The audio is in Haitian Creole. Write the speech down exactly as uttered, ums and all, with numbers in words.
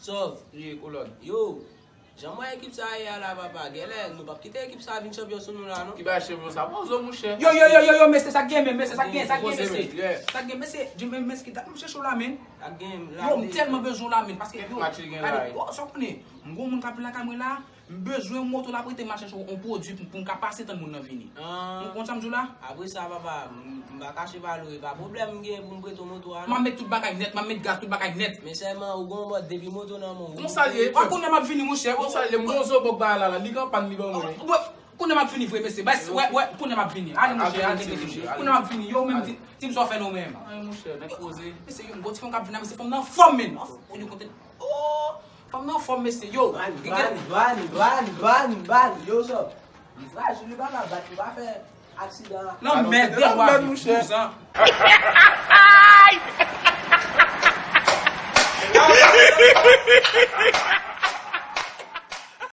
Sòv. Ye, kolòn. Yo, jan m wè ekip sa a ye a la, papa, genlè nou p ap kite ekip sa a vin chanpyon sou nou la, non. Ki bay chanpyon sa? Poze w, monchè. Yo, yo, yo, yo, yo, mesye, sa k gen menm, mesye, sa k gen, sa k gen, mesye. Sa k gen, mesye, Jim, mesye, ki dat m chèche w la, men. Ak gen Yo, m tèlman bezwen w la, men, paske, yo, Match li gen la, gade, oh, sa w konnen, m gon moun k ap vin lakay mwen la, m bezwen w moto la prete m al chèche yon pwodui pou, pou m ka pase tann moun nan vini. Ah, Ou konn sa m di w la? Apre sa, papa, m m pa kache pa lou, e pa pwoblèm m gen pou m prete w moto a, M ap non. Met tout bagay nèt, m ap met gaz, tout bagay nèt. Men sèlman ou gon mòd depi moto nan men w. Konsa l ye. Wè, konnen m ap vini, monchè. Konsa l ye, m gon zo bòk bagay la, la. Li gen anpil li ban mwen. Wè, konnen m ap vini vre, mesye. Bas, wè, wè, konnen m ap vini. Ale, monchè, ale, ale. Konnen m ap vini. Yo, menm di, di m sa w fè non, menm. Ay, monchè, nèg poze. Mesye, yo, m gon ti fanm k ap vin la, mesye, fanm nan fòm, menm. Ou di kote, oh, fanm nan fòm, mesye, yo. Ban, ban, ban, ban, ban, ban. Yo, Sòv. Li frajil, li pa ka bat, li pa fè aksidan. Nan mèd, de Nan bwa, mèd, monchè. douz an.